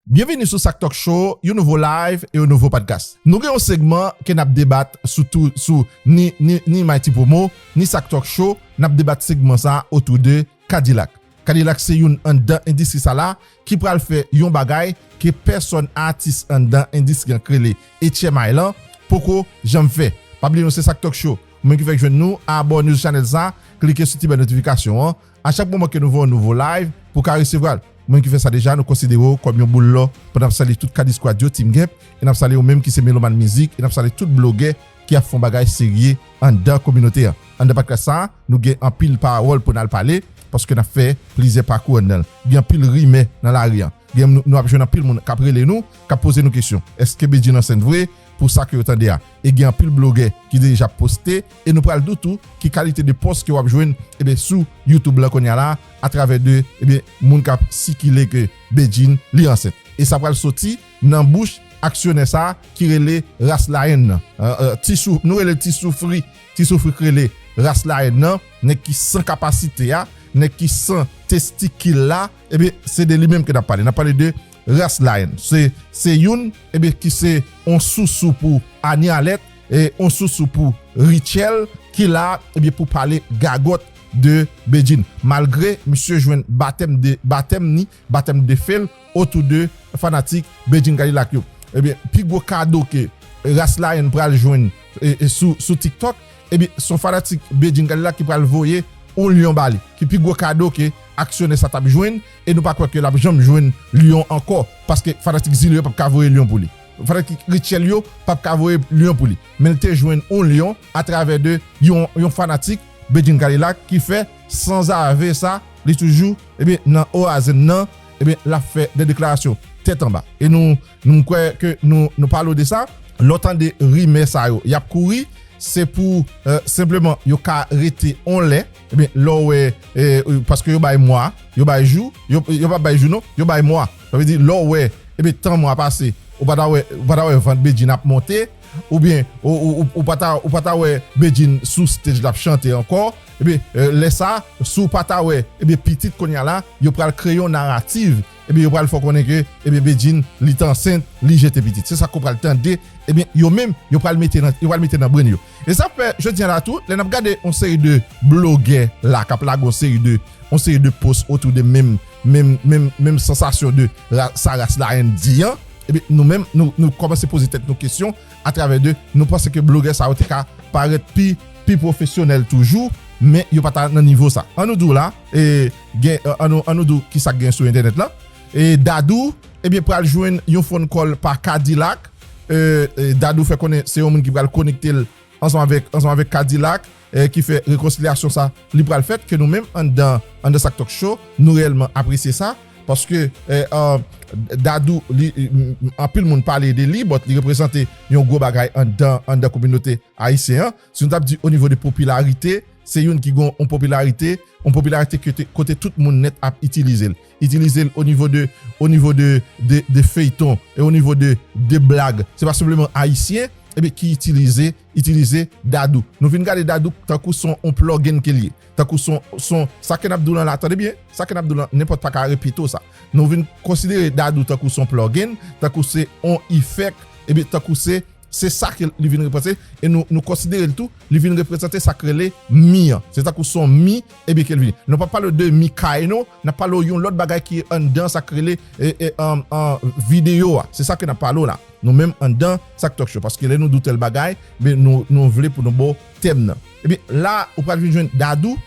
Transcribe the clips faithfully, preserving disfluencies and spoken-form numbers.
Byenvini sou Sak Talk Show, yon nouvo live e yon nouvo podcast. Nou gen yon segman ke n ap debat sou tou, sou ni, ni, ni Mighty Promo, ni Sak Talk Show, n ap debat segman sa a otou de Kadilak. Kadilak se youn anndan endistri sa la ki pral fè yon bagay ke pèsòn atis anndan endistri an k rele H M I lan poko janm fè. Pa bliye nou se Sak Talk Show. Ou menm ki fèk jwenn nou, abòne sou chanèl sa, klike sou ti bèl notifikasyon an. A chak moman ke nou voye yon nouvo live, pou w ka resevwa l. Ou menm ki fè sa deja, nou konsidere w kòm yon boul lò pandan n ap salye tout Kadi Squad yo, Team Gemp, e n ap salye ou menm ki se melomàn mizik, e n ap salye tout blogè ki ap fè yon bagay serye anndan kominote an. Anndan podcast sa, nou gen anpil pawòl pou n al pale, paske n ap fè plizyè pakou anndan l. Gen anpil rimè nan lari an. Gen, nou, nou ap jwenn anpil moun k ap rele nou, k ap poze nou kesyon. Èske Bedjine ansent vre? Pou sa ke yo tande a. E gen anpil blogè ki deja poste, e nou pral di w tou ki kalite de pòs ke w ap jwenn, ebyen, sou YouTube lan kounye a la, atravè de, ebyen, moun k ap sikile ke Bedjine li ansent. E sa pral soti nan bouch aksyonè sa a ki rele Ras Lion nan. Euh, euh, ti sou, nou rele l ti soufri, ti soufri k rele Ras Lion nan, nèg ki san kapasite a, nèg ki san testikil la, ebyen, se de li menm ke n ap pale. N ap pale de Ras Lion. Se, se youn, ebyen, ki se on sousou pou Anie Alerte, e on sousou pou Rutshelle, ki la, ebyen, pou pale gagòt de Bedjine. Malgre misye jwenn batèm de, batèm ni, batèm de fe l, otou de fanatik Bedjine Kadilak yo. Ebyen, pi gwo kado ke Ras Lion pral jwenn, e, e sou, sou TikTok, ebyen, se yon fanatik Bedjine Kadilak ki pral voye yon lyon ba li. Ki pi gwo kado ke aksyonè sa t ap jwenn, e nou pa kwè ke l ap janm jwenn lyon ankò, paske fanatik Zile yo p ap ka voye lyon pou li. Fanatik Rutshelle yo p ap ka voye lyon pou li. Men l te jwenn yon lyon atravè de yon, yon fanatik Bedjine Kadilak ki fè sanzave sa, li toujou, ebyen, nan orazen nan, ebyen, l ap fè de deklarasyon tèt anba. E nou, nou, m kwè ke nou, nou pale w de sa. Lè w tande rimè sa yo, y ap kouri, se pou, euh, senpleman, yo ka rete on lè. Ebyen, lè w wè, euh, paske yo bay mwa, yo bay jou, yo, yo pa bay jou non, yo bay mwa. Sa vle di, lè w wè, ebyen, tan mwa pase, ou pa ta wè, ou pa ta wè vant Bedjine ap monte, oubyen, ou, ou, ou, ou pa ta, ou pa ta wè Bedjine sou stage l ap chante ankò, ebyen, euh, lè sa, si w pa ta wè, ebyen, pitit kounye a la, yo pral kreye yon narativ, ebyen, yo pral fè w konnen ke, ebyen, Bedjine, li t ansent, li jete pitit. Se sa ke w pral tande, ebyen, yo menm, yo pral mete nan, yo pral mete nan brenn yo. E sa fè, jodi a la tou, lè n ap gade yon seri de blogè la, k ap lage yon seri de, yon seri de post otou de menm, menm, menm, menm sansasyon de ra-, sa Ras Lion di an, ebyen, nou menm, nou, nou kòmanse poze tèt nou kesyon atravè de, nou panse ke blogè sa yo te ka parèt pi, pi pwofesyonèl toujou, men yo pa ta nan nivo sa. An nou di w la, e, gen, an nou, an nou di w ki sa k gen sou entènèt la. E Dadou, ebyen, pral jwenn yon phone call pa Kadilak. E, e, Dadou fè konnen se yon moun ki pral konekte l ansanm avèk, ansanm avèk Kadilak, e, ki fè rekonsilyasyon sa, li pral fèt, ke nou menm anndan, anndan Sak Talk Show, nou reyèlman apresye sa, paske, e, e, Dadou, li, m, m, anpil moun pale de li, but li reprezante yon gwo bagay anndan, anndan kominote ayisyen an. Si nou t ap di o nivo de popilarite, se youn ki gen yon popilarite, yon popilarite kote, kote tout moun nèt ap itilize l. Itilize l o nivo de, o nivo de, de, de feyton, e o nivo de, de blag. Se pa senpleman ayisyen, ebyen, ki itilize, itilize Dadou. Nou vin gade Dadou tankou se yon plugin ke l ye. Tankou se yon, se yon, sa ke n ap di w lan la, tande byen, sa ke n ap di w lan, nenpòt pa ka repete w sa. Nou vin konsidere Dadou tankou se yon plugin, tankou se yon efèk, ebyen, tankou se, se sa ke li vin reprezante, e nou, nou konsidere l tou, li vin reprezante sa k rele mi an. Se tankou se yon mi, ebyen, ke l vini. Nou p ap pale w de mi kay non, n ap pale w yon lòt bagay ki anndan sa k rele, e, e, an, an, videyo a. Se sa ke n ap pale w la. Nou menm anndan Sak Talk Show. Paske lè nou di w tèl bagay, men nou, nou vle pou nou ba w tèm nan. Ebyen, la, ou pral vin jwenn Dadou,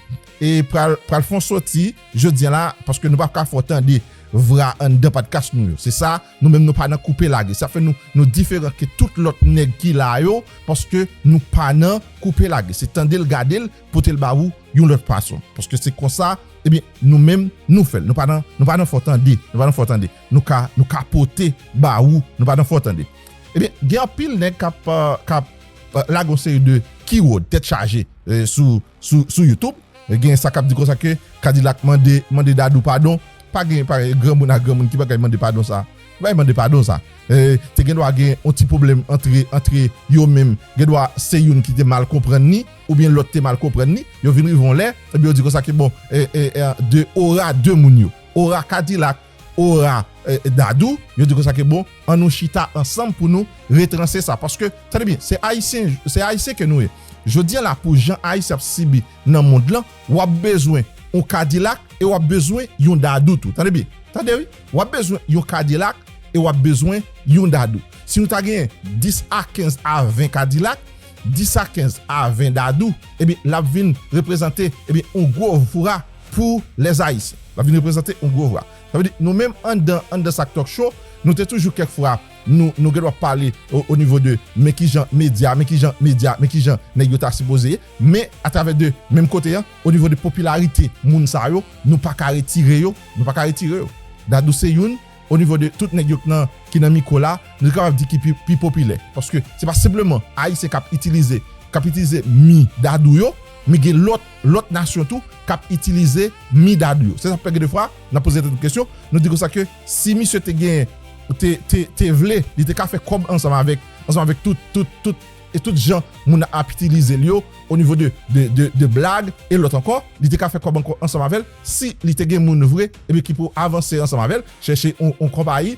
e pral, pral fè yon soti, jodi a la, paske nou p ap ka fè w tande vra anndan podcast nou yo. Se sa, nou menm nou pa nan koupe lage. Sa fè nou, nou diferan ke tout lòt nèg ki la yo, paske nou pa nan koupe lage. Se tande l, gade l, pote l ba ou yon lòt fason. Paske se konsa, ebyen, nou menm, nou fè l. Nou pa nan, nou pa nan fè w tande. Nou pa nan fè w tande. Nou ka, nou ka pote ba ou, nou pa nan fè w tande. Ebyen, gen anpil nèg k ap, euh, k ap, euh, lage yon seri de keyword, tèt chaje, euh, sou, sou, sou YouTube. Gen sa k ap di konsa ke Kadilak mande, mande Dadou padon. Pa gen, pa gen granmoun ak granmoun ki bagay mande padon sa. Ki bagay mande padon sa. E, te gen dwa gen yon ti pwoblèm antre, antre yo menm. Gen dwa se youn ki te mal konprann li, oubyen lòt te mal konprann li. Yo vin rive yon lè, ebyen yo di konsa ke bon, e, e, e, de ora de moun yo. Ora Kadilak, ora eh, Dadou, yo di konsa ke bon, ann nou chita ansanm pou nou retranse sa. Paske, tande byen, se Ayisyen, se Ayisyen ke nou ye. Jodi a la, pou jan Ayisyen ap sibi nan mond lan, w ap bezwen yon Kadilak e w ap bezwen yon Dadou tou. Tande byen, tande wi, w ap bezwen yon Kadilak e w ap bezwen yon Dadou. Si nou ta genyen dis a kenz a ven Kadilak, dis a kenz a ven Dadou, ebyen, l ap vin reprezante, ebyen, yon gwo vwa pou lèzayisyen. L ap vin reprezante yon gwo vwa. Sa vle di, nou menm anndan, anndan Sak Talk Show, nou te toujou kèk fwa, nou, nou gen dwa pale o, o nivo de, men ki jan medya, men ki jan medya, men ki jan nèg yo ta sipoze ye. Men, atravè de menm kote an, o nivo de popilarite moun sa yo, nou pa ka retire yo, nou pa ka retire yo. Dadou se youn, o nivo de tout nèg yo k nan, ki nan mikwo la, nou kapab di ki pi, pi popilè. Paske se pa senpleman Ayisyen k ap itilize, k ap itilize mi Dadou yo, men gen lòt, lòt nasyon tou k ap itilize mi Dadou yo. Se sa k fè gen de fwa, n ap poze tèt nou kesyon, nou di konsa ke si misye te gen, te, te, te vle, li te ka fè kòb ansanm avèk, ansanm avèk tout, tout, tout, e tout jan moun ap itilize l yo, o nivo de, de, de, de blag, e lòt ankò, li te ka fè kòb ankò ansanm avè l, si li te gen moun vre, ebyen ki pou avanse ansanm avè l, chèche yon, yon konpayi,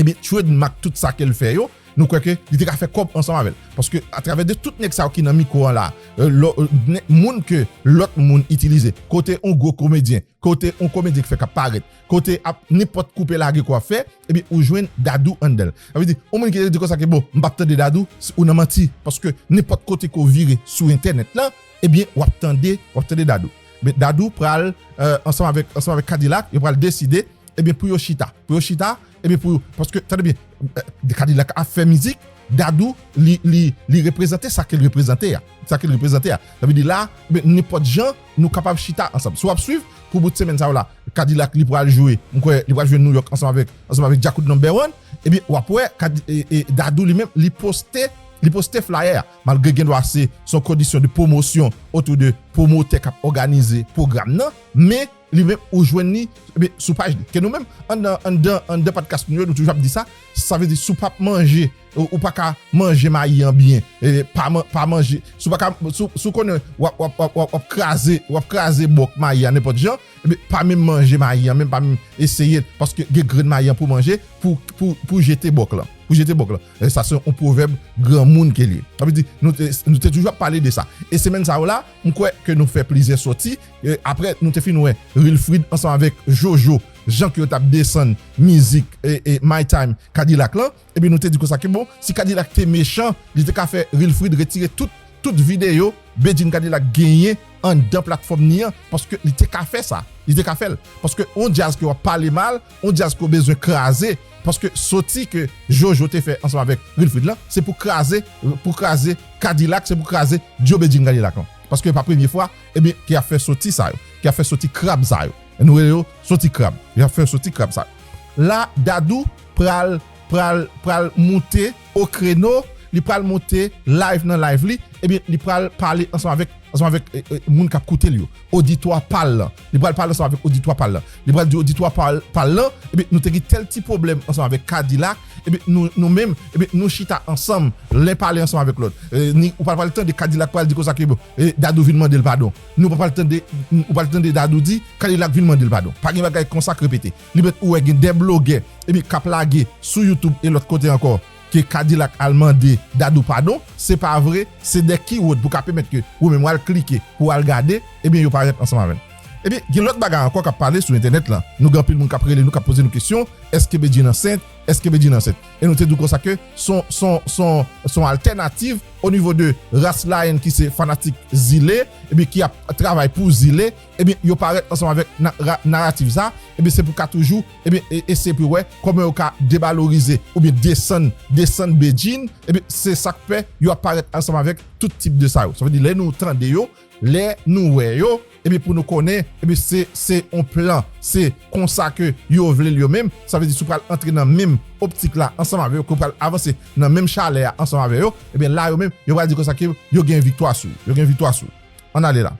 ebyen, trademark tout sa ke l fè yo, nou kwè ke li te ka fè kòb ansanm avè l. Paske atravè de tout nèg sa yo ki nan mikwo an la, euh, lò, euh, nè- moun ke lòt moun itilize, kote yon gwo komedyen, kote yon komedyen ki fèk ap parèt, kote ap nenpòt koupe lage ke w ap fè, ebyen, ou jwenn Dadou anndan l. Sa vle di, yon moun ki te di konsa ke bon, m p ap tande Dadou, s- ou nan manti. Paske nenpòt kote ke w vire sou entènèt la, ebyen, w ap tande, w ap tande Dadou. Men Dadou pral, euh, ansanm avèk, ansanm avèk Kadilak, yo pral deside, ebyen, pou yo chita. Pou yo chita, ebyen, pou yo, paske, tande byen, euh, Kadilak ap fè mizik, Dadou, li, li, li reprezante sa ke l reprezante a. Sa ke l reprezante a. Sa vle di la, men nenpòt jan, nou kapab chita ansanm. Si w ap swiv, pou bout semèn sa yo la, Kadilak, li pral jwe, m kwè, li pral jwe New York ansanm avèk, ansanm avèk Djakout Number One, ebyen, w ap wè, Kadi- e, e, Dadou li menm, li poste, li poste flyer a. Malgre gen dwa se, se yon kondisyon de pwomosyon otou de pwomotè k ap òganize pwogram nan, men li menm ou jwenn li, ebyen, sou paj li. Ke nou menm, anndan, anndan, anndan podcast nou yo, nou toujou ap di sa, sa vle di si w p ap manje, ou, ou pa ka manje mayi an byen, e, pa, man- pa manje, si w pa ka, si, w- si w konnen w ap, w ap, w ap, w ap, w ap kraze, w ap kraze bòk mayi a nenpòt jan, ebyen, pa menm manje mayi an, menm pa menm eseye l, paske gen grenn mayi an pou manje, pou, pou, pou jete bòk lan. Pou jete bòk lan. E sa se yon pwovèb granmoun ke l ye. Sa vle di, nou te, nou te toujou ap pale de sa. E semèn sa yo la, m kwè ke nou fè plizyè sòti. E apre, nou te fin wè Wilfrid ansanm avèk Jojo, jan ke yo t ap desann mizik e, e My Time Kadilak lan. Ebyen, nou te di konsa ke bon, si Kadilak te mechan, li te ka fè Wilfrid retire tout, tout videyo Bedjine Kadilak genyen anndan platfòm ni an, paske li te ka fè sa. Li te ka fè l. Paske yon djaz ke w ap pale mal, yon djaz ke w bezwen kraze, paske sòti ke Jojo te fè ansanm avèk Wilfrid lan, se pou kraze, pou kraze Kadilak, se pou kraze dyo Bedjine Kadilak lan. Paske pa premye fwa, ebyen, ke y ap fè sòti sa yo, ke y ap fè sòti krab sa yo. Nou rele yo sòti krab. Y ap fè sòti krab sa yo. La, Dadou pral, pral, pral moute o kreno, li pral moute live nan live li, ebyen, li pral pale ansanm avèk, ansanm avèk e, e, moun k ap koute l yo, oditwa pa l lan. Li pral pale ansanm avèk oditwa pa l lan. Li pral di oditwa pa l, pa l lan, ebyen, nou te gen tèl ti pwoblèm ansanm avèk Kadilak, ebyen, nou, nou menm, ebyen, nou chita ansanm, len pale ansanm avèk lòt. E, ni, ou pral, pral tande Kadilak pral di konsa ke bon, e, Dadou vin mande l padon. Nou pral tande, ou pral tande Dadou di, Kadilak vin mande l padon. Pa gen bagay konsa k repete. Li mèt ou wè gen de blogè, ebyen, k ap lage sou YouTube e lòt kote ankò, ke Kadilak al mande Dadou padon, se pa vre, se de keyword pou ka pèmèt ke ou menm w al klike, pou w al gade, ebyen, yo parèt ansanm avè l. Ebyen, gen lòt bagay ankò k ap pale sou entènèt lan. Nou gen anpil moun k ap rele nou, k ap poze nou kesyon, èske Bedjine ansent? Èske Bedjine ansent? E nou te di w konsa ke son, son, son, son altènativ o nivo de Ras Lion ki se fanatik Zile, ebyen, ki ap travay pou Zile, ebyen, yo parèt ansanm avèk na-, ra-, naratif sa, ebyen, se pou ka toujou, ebyen, e-, eseye pou wè kòman yo ka devalorize oubyen desann, desann Bedjine, ebyen, se sa k fè yo ap parèt ansanm avèk tout tip de sa yo. Sa vle di, lè nou tande yo, lè nou wè yo, ebyen, pou nou konnen, ebyen, se, se yon plan, se konsa ke yo vle l yo menm. Sa vle di, si w pral antre nan menm optik la ansanm avè yo, ke w pral avanse nan menm chalè a ansanm avè yo, ebyen, la yo menm, yo pral di konsa ke yo gen viktwa sou, yo gen viktwa sou. Ann ale la.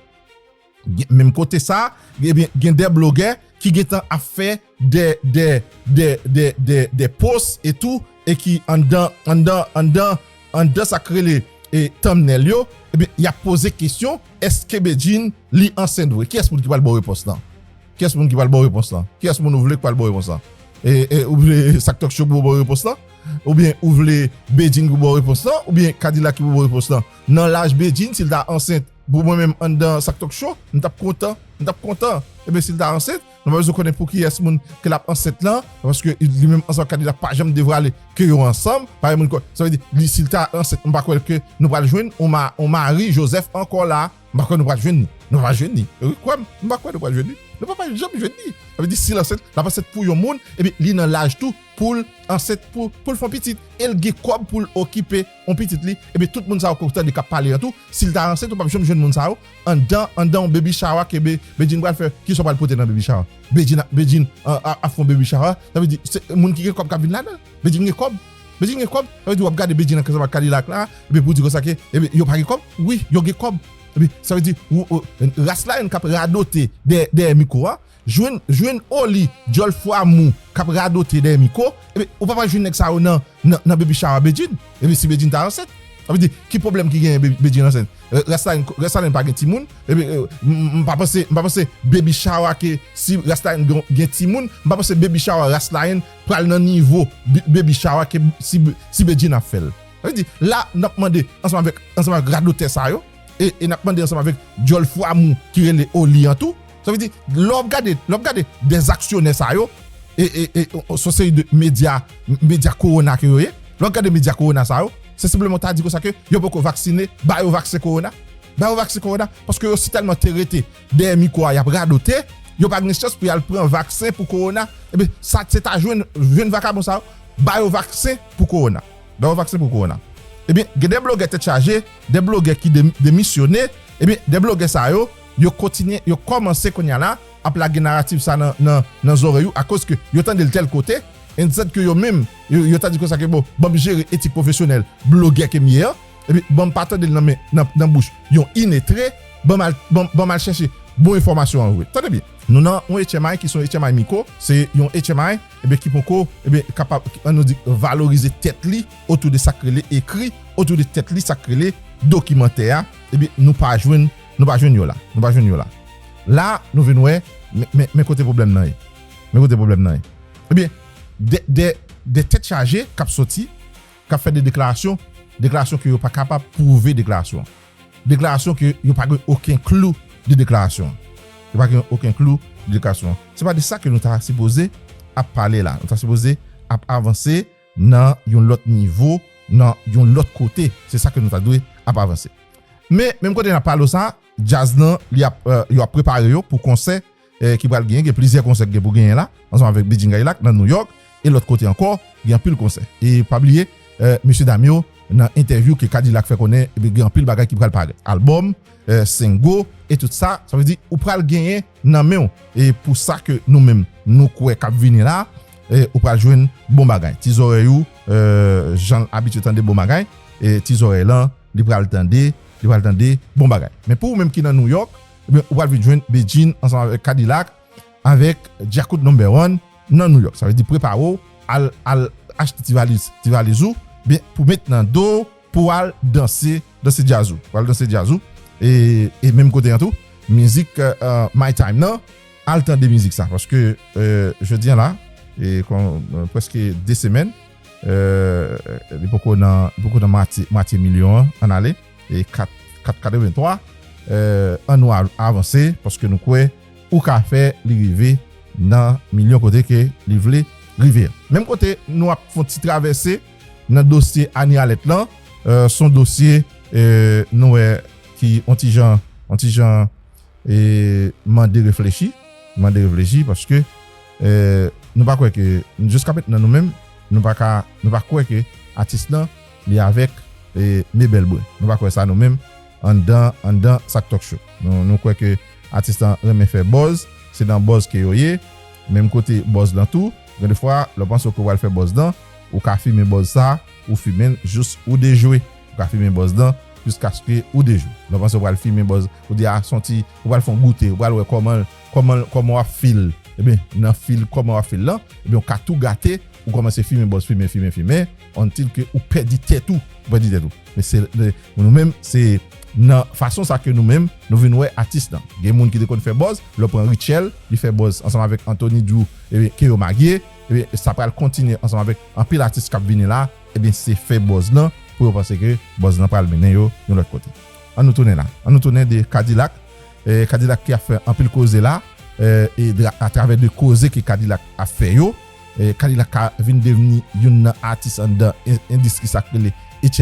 Gen, menm kote sa, ebyen, gen de blogè ki gentan ap fè de, de, de, de, de, de post e tou, e ki anndan, anndan, anndan, anndan sa k rele, e, thumbnail yo, ebyen, y ap poze kesyon, èske Bedjine li ansent vre? Kiyès moun ki pral ba w repons lan? Kiyès moun ki pral ba w repons lan? Kiyès moun ou vle ki pral ba w repons lan? E, e, ou vle Sak Talk Show pou ba w repons lan? Oubyen ou vle Bedjine ki ba w repons lan? Oubyen Kadilak ki pou ba w repons lan? Nan laj Bedjine, si l ta ansent, pou mwen menm anndan Sak Talk Show, m t ap kontan, m t ap kontan. Ebyen, si l ta ansent, nou pa bezwen konnen pou kiyès moun ke l ap ansent lan, paske li menm ansanm ak Kadilak pa janm devwale ke yo ansanm. Parèy moun kwè, sa vle di, li, si l ta ansent, m pa kwè ke nou pral jwenn on ma-, on Marie Joseph ankò la. M pa kwè nou pral jwenn li. Nou pa jwenn li. Wi, kwè m, m pa kwè nou pral jwenn li. Nou pa pral janm jwenn li. Sa vle di, si l ansent, l ap ansent pou yon moun, epi li nan laj tou pou l ansent, pou, pou l fè yon pitit. E l gen kòb pou l okipe yon pitit li. Epi tout moun sa yo ke w tande k ap pale an tou, si l ta ansent, ou p ap janm jwenn moun sa yo anndan, anndan yon baby shower ke Be-, Bedjine pral fè. Kisa w pral pote nan baby shower? Bedjine, Bedjine, a, a, ap fè yon baby shower. Sa vle di, se moun ki gen kòb k ap vin ladan l. Bedjine gen kòb. Bedjine gen kòb. Sa vle di, w ap gade Bedjine ansanm ak Kadilak la, epi pou w di konsa ke, epi yo pa gen kòb? Wi, yo gen kòb. Epi, sa vle di, ou, ou, Ras Layen k ap radote dè-, dèyè mikwo a, jwenn, jwenn Oli, dyòl fwa mou, k ap radote dèyè mikwo, epi, ou pa pral jwenn nèg sa yo nan, nan, nan baby shower Bedjine. Epi, si Bedjine ta ansent, sa vle di, ki pwoblèm ki genyen Be-, Bedjine ansent? Eh, Ras Layen, Ras Layen pa gen timoun, epi, eh, m, m pa panse, m pa panse baby shower ke si Ras Layen gen, gen timoun, m pa panse baby shower Ras Layen pral nan nivo bi-, baby shower ke si, si Bedjine ap fè l. Sa vle di, la, n ap mande ansanm avèk, ansanm avèk radotè sa yo, e, e n ap mande ansanm avèk dyòl fwa mou ki rele Oli an tou. Sa vle di, lè w ap gade, lè w ap gade dè aksyonè sa yo, e, e, e, se yon seri de medya, medya kowona ke yo ye. Lè w ap gade medya kowona sa yo, se senpleman ta di konsa ke yo poko vaksine, ba yo vaksen kowona. Ba yo vaksen kowona, paske yo si tèlman te rete dèyè mikwo a, y ap radote, yo pa gen chans pou y al pran vaksen pou kowona. Ebyen, sa se ta jwenn, jwenn vakabon sa yo, ba yo vaksen pou kowona. Ba yo vaksen pou kowona. Ebyen, gen de blogè tèt chaje, de blogè ki de-, demisyone, ebyen, de blogè sa yo, yo kontinye, yo kòmanse kounye a la, ap lage naratif sa nan, nan, nan zòrèy ou, akoz ke yo tande l tèl kote, and that ke yo menm, yo, yo ta di konsa ke, bon, ban m jere etik pwofesyonèl blogè ke m ye an, epi ban m pa tande l nan men, nan, nan bouch yon inetre, ban m al, ban, ban m al chèche bon enfòmasyon an vre. Tande byen, nou nan yon H M I ki se yon H M I mikwo, se yon H M I, ebyen, ki poko, ebyen, kapab, an nou di, valorize tèt li otou de sa k rele ekri, otou de tèt li sa k rele dokimantè a, ebyen, nou pa jwenn, nou pa jwenn yo la. Nou pa jwenn yo la. La, nou vin wè, men, men, men kote pwoblèm nan ye. Men kote pwoblèm nan ye. Ebyen, de, de, de tèt chaje k ap soti, k ap fè de deklarasyon, deklarasyon ke yo pa kapab pwouve deklarasyon an. Deklarasyon ke yo pa gen okenn klou de deklarasyon an. Yo pa gen okenn klou de deklarasyon an. Se pa de sa ke nou ta sipoze ap pale la. Nou ta sipoze ap avanse nan yon lòt nivo, nan yon lòt kote. Se sa ke nou ta dwe ap avanse. Men, menm kote n ap pale w sa, djaz lan, li ap, eh, yo ap prepare yo pou konsè, eh, ki pral genyen, gen plizyè konsè ki gen pou genyen la, ansanm avèk Bedjine Kadilak nan New York, e lòt kote ankò, gen anpil konsè. E pa bliye, eh, mesye dam yo, nan entèvyou ke Kadilak fè konnen, ebyen, gen anpil bagay ki pral parèt. Albòm, eh, single, e tout sa, sa vle di, ou pral genyen nan men w. E pou sa ke nou menm, nou kwè k ap vini la, eh, ou pral jwenn bon bagay. Ti zòrèy ou, eh, jan l abitye tande bon bagay, e ti zòrèy lan, li pral tande, li pral tande bon bagay. Men pou ou menm ki nan New York, ebyen, ou pral vin jwenn Bedjine ansanm avèk Kadilak, avèk Djakout Number One nan New York. Sa vle di prepare w, al, al achte ti valiz, ti valiz ou, byen, pou met nan do w, pou al danse, danse djaz ou. Pou al danse djaz ou. E, e menm kote an tou, mizik, eh, My Time nan, al tande mizik sa. Paske, eh, jodi an la, e kon, eh, prèske de semèn, eh, li poko nan, li poko nan mwatye, mwatye milyon an, ann ale, e kat, kat katreventwa, eh, ann nou av-, avanse, paske nou kwè ou ka fè li rive nan milyon kote ke li vle rive an. Menm kote nou ap fè yon ti travèse nan dosye Annie Alerte lan, eh, se yon dosye, eh, nou wè ki yon ti jan, yon ti jan, eh, mande reflechi, mande reflechi paske, eh, nou pa kwè ke, jiska mentnan nou menm, nou pa ka, nou pa kwè ke atis lan, li avèk, eh, Mebel Brun. Nou pa kwè sa nou menm, anndan, anndan Sak Talk Show. Nou, nou kwè ke atis lan renmen fè buzz, se nan buzz ke yo ye, menm kote buzz lan tou, gen de fwa, lè w panse ke w pral fè buzz lan, ou ka fimen buzz sa, ou fimen l jis ou dejwe. Ou ka fimen buzz lan jiskaske ou dejwe. Lè w panse w pral fimen buzz, ou di, a, se yon ti, ou pral fè yon goute, ou pral wè kòman, kòman, kòman w ap feel. Ebyen, nan feel, kòman w ap feel lan, ebyen, ou ka tou gate ou kòmanse fimen buzz, fimen, fimen, fimen, until ke ou pèdi tèt ou, ou pèdi tèt ou. Men se, nou menm, se nan fason sa ke nou menm, nou vin wè atis lan. Gen moun ki te konn fè buzz, lè w pran Rutshelle, li fè buzz ansanm avèk Anthony Drew, ebyen, ke yo marye, ebyen, sa pral kontinye ansanm avèk anpil atis k ap vini la, ebyen, se fè buzz lan pou yo panse ke buzz lan pral mennen yo yon lòt kote. Ann nou tounen la. Ann nou tounen de Kadilak. Eh, Kadilak ki ap fè anpil koze la, eh, e atravè de koze ke Kadilak ap fè yo, eh, Kadilak ka vin devni youn nan atis anndan endistri sa k rele H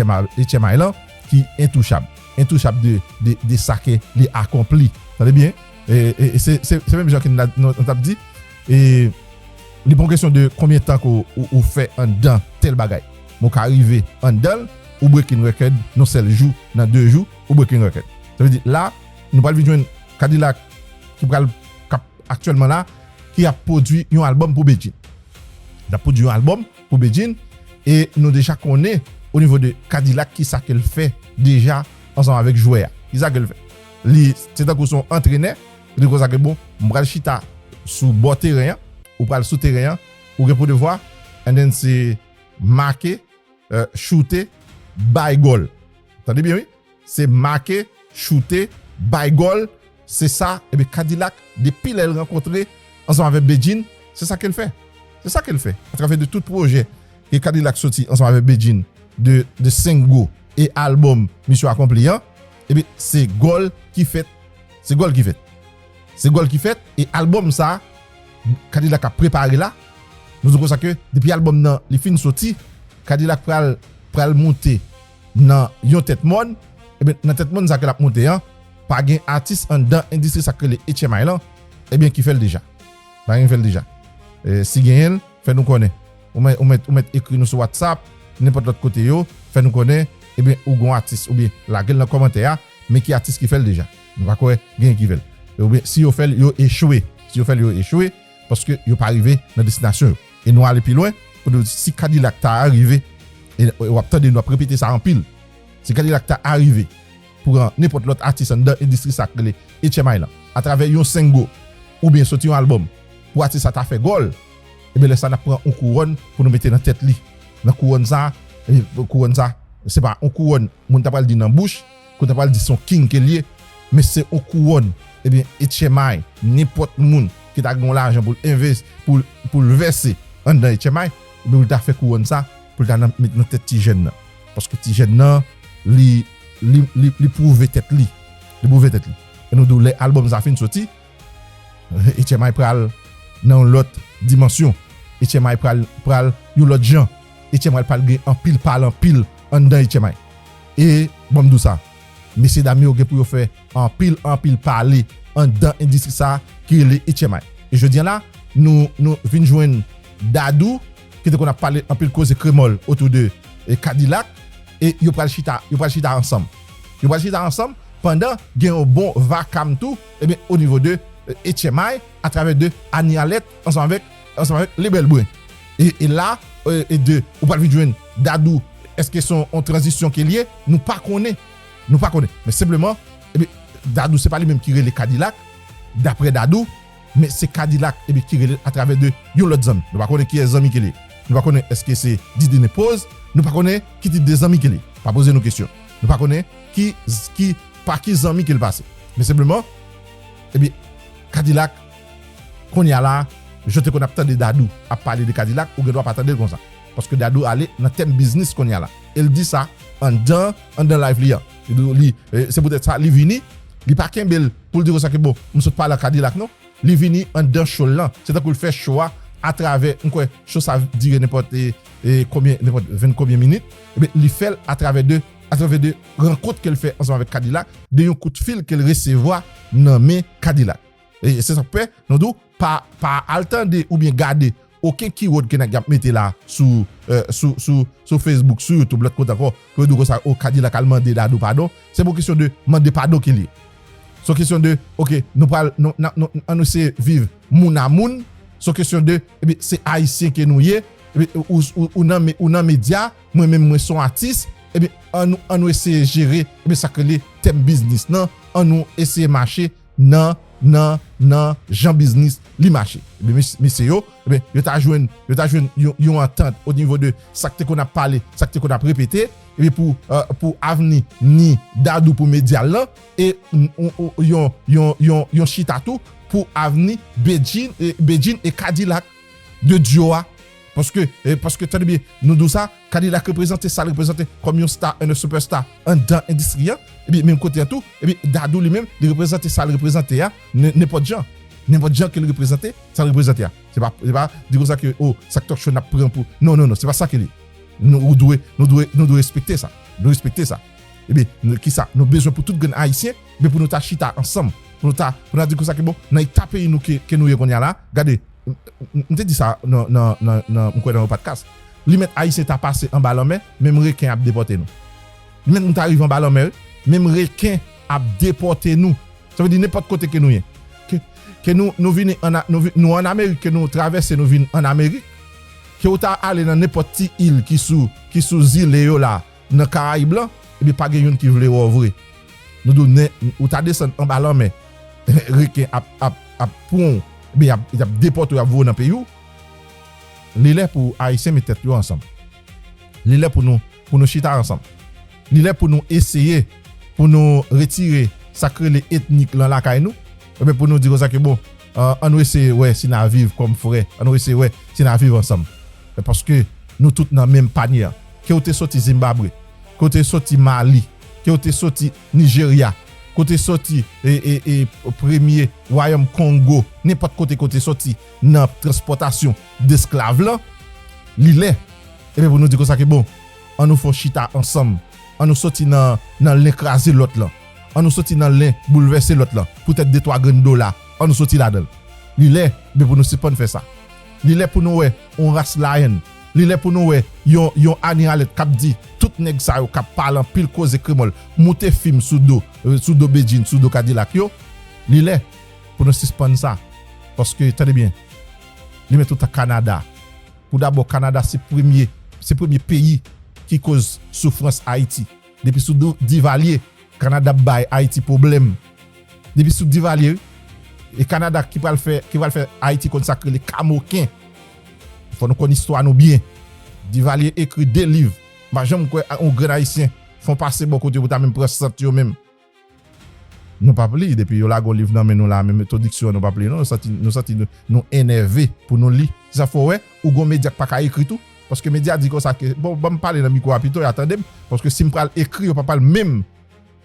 M I lan ki entouchab. Entouchab de, de, de sa ke li akonpli. Tande byen. E, e, e se, se, se menm jan ke nou t ap di, e, li pa yon kesyon de konbyen tan ke w, ou, ou fè anndan tèl bagay. Men w ka rive anndan l, ou break in record nan sèl jou, nan de jou, ou break in record. Sa vle di, la, nou pral vin jwenn Kadilak ki pral, k ap aktyèlman la, ki ap pwodui yon albòm pou Bedjine. L ap pwodui yon albòm pou Bedjine, e nou deja konnen, o nivo de Kadilak, kisa ke l fè deja ansanm avèk jwè a. Kisa ke l fè? Li, se tankou se yon antrenè, li di konsa ke, bon, m pral chita sou bò teren an, ou pral sou teren an, ou gen pou devwa, and then se make, eh, choute, bay gòl. Tande byen, wi. Se make, choute, bay gòl, se sa, ebyen, Kadilak, depi lè l rankontre ansanm avèk Bedjine, se sa ke l fè. Se sa ke l fè. Atravè de tout pwojè ke Kadilak soti ansanm avèk Bedjine, de, de senk gwo e albòm Mission Accomplie an, ebyen, se gòl ki fèt. Se gòl ki fèt. Se gòl ki fèt, e albòm sa, Kadilak ap prepare la. Nou di konsa ke depi albòm nan, li fin soti, Kadilak pral, pral monte nan yon tèt mòn, ebyen, nan tèt mòn sa ke l ap monte an, pa gen atis anndan endistri sa k rele H M I lan, ebyen, ki fè l deja. Pa gen ki fè l deja. E, si genyen l, fè nou konnen. Ou mèt, ou mèt, ou mèt ekri nou sou WhatsApp, nenpòt lòt kote yo, fè nou konnen, ebyen, ou gon atis, oubyen lage l nan kòmantè a, men ki atis ki fè l deja. Nou pa kwè genyen ki fè l. Oubyen, si yo fè l, yo echwe. Si yo fè l, yo echwe, paske yo pa rive nan destinasyon yo. E nou ale pi lwen, pou nou di, si Kadilak ta rive, e, e w ap tande, nou ap repete sa anpil. Si Kadilak ta rive, pran nenpòt lòt atis anndan endistri sa k rele H M I lan, atravè yon sengo, oubyen soti yon albòm, pou atis sa ta fè gòl, ebyen, lè sa n ap pran yon kouwòn pou nou mete nan tèt li. Nan kouwòn sa, ebyen, kouwòn sa, se pa yon kouwòn moun ta pral di nan bouch, ke w ta pral di se yon king ke l ye, men se yon kouwòn, ebyen, H M I, nenpòt moun ki ta gen yon lajan pou l envès-, pou l, pou l vèse anndan H M I, ebyen, pou l ta fè kouwòn sa, pou l ta nan, met nan tèt ti jèn nan. Paske ti jèn nan, li, li, li, li pwouve tèt li. Li pwouve tèt li. E nou di w, lè albòm sa fin soti, H M I pral nan yon lòt dimansyon. H M I pral, pral yon lòt jan. H M I pral gen anpil pale anpil anndan H M I. E, ban m di w sa, mesye dam yo gen pou yo fè anpil, anpil pale anndan endistri sa ki rele H M I. E jodi a la, nou, nou vin jwenn Dadou, ki te konn ap pale anpil koze kremòl otou de, e, Kadilak, e yo pral chita, yo pral chita ansanm. Yo pral chita ansanm pandan gen yon bon vakam tou, ebyen, o nivo de, e, H M I, atravè de Anie Alerte, ansanm avèk, ansanm avèk Lebèl Bren. E, e la, e, e de, ou pral vin jwenn Dadou, èske se yon, yon tranzisyon ke l ye? Nou pa konnen. Nou pa konnen. Men senpleman, ebyen, Dadou se pa li menm ki rele Kadilak, daprè Dadou, men se Kadilak, ebyen, ki rele l atravè de yon lòt zanmi. Nou pa konnen kiyès zanmi ke l ye. Nou pa konnen èske se Didine Poz, nou pa konnen ki tip de zanmi ke l ye. Pa poze nou kesyon. Nou pa konnen ki, ki, pa ki zanmi ke l pase. Men senpleman, ebyen, Kadilak, kounye a la, jan w te konn ap tande Dadou ap pale de Kadilak, ou gen dwa pa tande l konsa. Paske Dadou ale nan tèm biznis kounye a la. E l di sa anndan, anndan live li an. Li, li, e, se poutèt sa, li vini, li pa kenbe l pou l di konsa ke, bon, m sot pale ak Kadilak, non. Li vini anndan show l lan. Se tankou l fè show a atravè, m kwè, show sa dire nenpòt, e, e, konbyen, nenpòt venn konbyen minit. Ebyen, li fè l atravè de, atravè de rankont ke l fè ansanm avèk Kadilak, de yon kout fil ke l resevwa nan men Kadilak. E se sa k fè, nou di w, pa, pa al tande oubyen gade okenn keyword ke nèg y ap mete la sou, e, sou, sou, sou Facebook, sou YouTube, lòt kote ankò, pou yo di w konsa, o, Kadilak al mande Dadou padon. Se pa yon kesyon de mande padon ke l ye. Se yon kesyon de, oke, nou pral, nou, n ap, nou, ann eseye viv moun a moun. Se yon kesyon de, ebyen, se Ayisyen ke nou ye, ebyen, ou, ou, ou nan me-, ou nan medya, mwen menm, mwen se yon atis, ebyen, ann nou, ann nou eseye jere, ebyen, sa k rele tèm biznis lan, ann nou eseye mache nan nan, nan jan biznis li mache. Ebyen, mes-, mesye yo, ebyen, yo ta jwenn, yo ta jwenn yon, yon antant o nivo de sa k te konn ap pale, sa k te konn ap repete, ebyen, pou, euh, pou avni ni Dadou pou medya l lan, e n-, on, on, yon, yon, yon, yon chita tou pou avni Bedjine, e, Bedjine e Kadilak de dyo a. Paske, e, paske, tande byen, nou di w sa, Kadilak reprezante sa l reprezante kòm yon star, un superstar anndan endistri an. Epi, menm kote an tou, epi, Dadou li menm, li reprezante sa l reprezante a, nen-, nenpòt jan. Nenpòt jan ke l reprezante, sa l reprezante a. Se pa, se pa di konsa ke, oh, sa k Talk Show n ap pran pou. Non, non, non, se pa sa ke li. Nou, ou dwe, nou dwe, nou dwe respekte sa. Nou dwe respekte sa. Ebyen, nou, kisa? Nou bezwen pou tout grenn Ayisyen, men pou nou ta chita ansanm. Pou nou ta, pou nou ta di konsa ke bon, nan eta peyi nou ke, ke nou ye kounye a la, gade, m, m, m te di sa nan, nan, nan, nan, m kwè nan yon podcast. Li mèt Ayisyen ta pase anba lanmè, menm reken ap depòte nou. Li mèt nou ta rive anba lanmè, wi, menm reken ap depòte nou. Sa vle di nenpòt kote ke nou ye. Ke, ke nou, nou vini ann A-, nou vi-, nou ann Amerik, ke nou travèse, nou vin ann Amerik. Ke ou ta ale nan nenpòt ti il ki sou, ki sou zile yo la, nan Karayib lan, ebyen pa gen youn ki vle wè w vre. Nou di w nen, ou ta desann anba lanmè, reken ap, ap, ap pran w, ebyen y ap, y ap depòte w, y ap voye w nan peyi w. Li lè pou Ayisyen met tèt yo ansanm. Li lè pou nou, pou nou chita ansanm. Li lè pou nou eseye, pou nou retire sa k rele etnik lan lakay nou. Ebyen, pou nou di konsa ke bon, an, ann nou eseye wè si n a viv kòm frè, ann nou eseye wè si n a viv ansanm. E paske nou tout nan menm panye an. Ke w te soti Zimbabwe, ke w te soti Mali, ke w te soti Nijerya, ke w te soti, e, e, e, premye Wayòm Kongo, nenpòt kote ke w te soti nan transpòtasyon desklav lan, li lè, ebyen, pou nou di konsa ke bon, ann nou fè yon chita ansanm, ann nou soti nan, nan len kraze lòt lan, ann nou soti nan len boulvèse lòt lan, poutèt de twa grenn dola, ann nou soti ladan l. Li lè, ebyen, pou nou sispann fè sa. Li lè pou nou wè yon Ras Lion. Li lè pou nou wè yon, yon Annie Alerte k ap di tout nèg sa yo k ap pale anpil koze kremòl, moute fim sou do, euh, sou do Bedjine, sou do Kadilak yo. Li lè pou nou sispann sa. Paske, tande byen, li mèt ou ta Kanada. Pou dabò, Kanada se premye, se premye peyi ki koz soufrans Ayiti. Depi sou Dou-, Divalye, Kanada ap bay Ayiti pwoblèm. Depi sou Divalye, wi. E Kanada ki pral fè, ki pral fè Ayiti konn sa k rele kamoken. Fò nou konn istwa nou byen. Divalye ekri de liv. M pa janm kwè yon grenn Ayisyen fè yon pase bò kote pou ta menm pran sant yo menm. Nou p ap li, depi yo lage yon liv nan men nou la, menm entwodiksyon an, nou p ap li, non, nou santi, nou santi nou, nou enève pou nou li. Se sa fè w wè, ou gon medya k pa ka ekri tou, paske medya di konsa ke, bon, ban m pale nan mikwo a pito, y a tande m, paske si m pral ekri, yo pa pral menm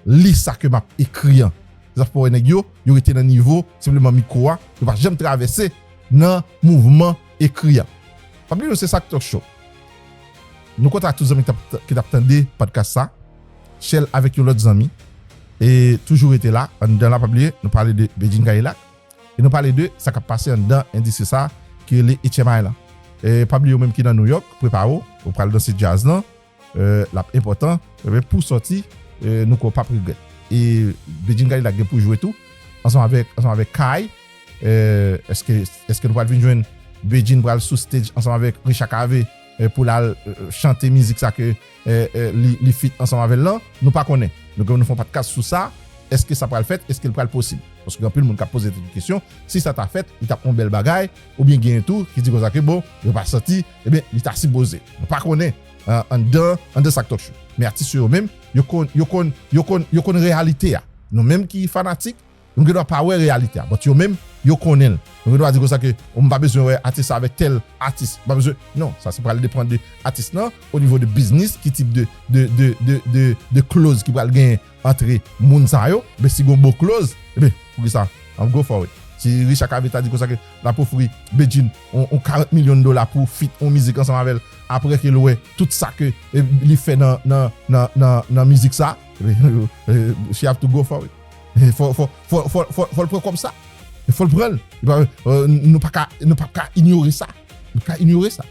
li sa ke m ap ekri an. Se sa fè w wè nèg yo, yo rete nan nivo senpleman mikwo a, yo pa janm travèse nan mouvman ekri a. Pa bliye nou se Sak Talk Show. Nou kontan ak tout zanmi ki t ap, ki t ap tande podcast sa. Share l avèk yon lòt zanmi. E toujou rete la, anndan la, pa bliye, nou pale de Bedjine Kadilak. E nou pale de sa k ap pase anndan endistri sa ki rele H M I lan. E pa bliye ou menm ki nan New York, prepare w, ou pral danse djaz lan. Euh, l ap enpòtan, ebyen, pou sòti, euh, nou kwè w p ap regrèt. E Bedjine Kadilak gen pou jwe tou, ansanm avèk, ansanm avèk Kai. Euh, èske, èske nou pral vin jwenn Bedjine pral sou stage ansanm avèk Richard Cavé, euh, pou l al, euh, chante mizik sa ke, euh, euh, li, li feat ansanm avè l lan? Nou pa konnen. Nou gen pou nou fè yon podcast sou sa. Èske sa pral fèt? Èske l pral posib? Paske gen anpil moun k ap poze tèt yo kesyon. Si sa ta fèt, li t ap yon bèl bagay. Oubyen genyen tou ki di konsa ke bon, yo pa santi, ebyen, li ta sipoze. Nou pa konnen, euh, anndan, anndan Sak Talk Show. Men atis yo, yo menm, yo konn, yo konn, yo konn, yo konn reyalite a. Nou menm ki fanatik, nou gen dwa pa wè reyalite a. But yo menm, yo konnen l. Nou gen dwa di konsa ke, oh, m pa bezwen wè atis sa avèk tèl atis. M pa bezwen, non, sa se pral depann de atis lan, o nivo de biznis, ki tip de, de, de, de, de, de clause ki pral genyen antre moun sa yo, men si gon bon clause, ebyen, poukisa? I'm go for it. Si Richard Cavé ta di konsa ke l ap ofri Bedjine on, on karant milyon dola pou feat on mizik ansanm avè l, apre ke l wè tout sa ke, e, li fè nan, nan, nan, nan, nan mizik sa, ebyen, e, she have to go for it. E fò, fò, fò, fò, fò, fò l pran kòb sa. E fò l pran l. Li pa, e, nou pa ka, nou pa ka inyore sa. Nou pa ka inyore sa.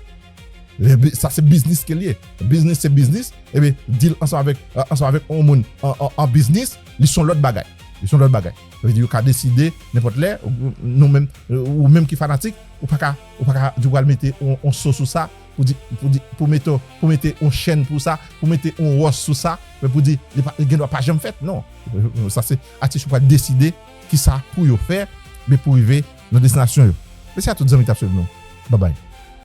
E bi-, sa se biznis ke l ye. Biznis se biznis. Ebyen, deal ansanm avèk, euh, ansanm avèk yon moun an, an, an biznis, li se yon lòt bagay. Li se yon lòt bagay. Sa vle di, yo ka deside nenpòt lè, ou, nou menm, ou menm ki fanatik, ou pa ka, ou pa ka di w pral mete yon, yon so sou sa, pou di, pou di, pou mete, pou mete yon chèn pou sa, pou mete yon wòch sou sa, men pou di, li pa, li gen dwa pa janm fèt, non. Sa se atis yo pral deside kisa pou yo fè, men pou rive nan destinasyon yo. Mèsi a tout zanmi k t ap swiv nou. Babay.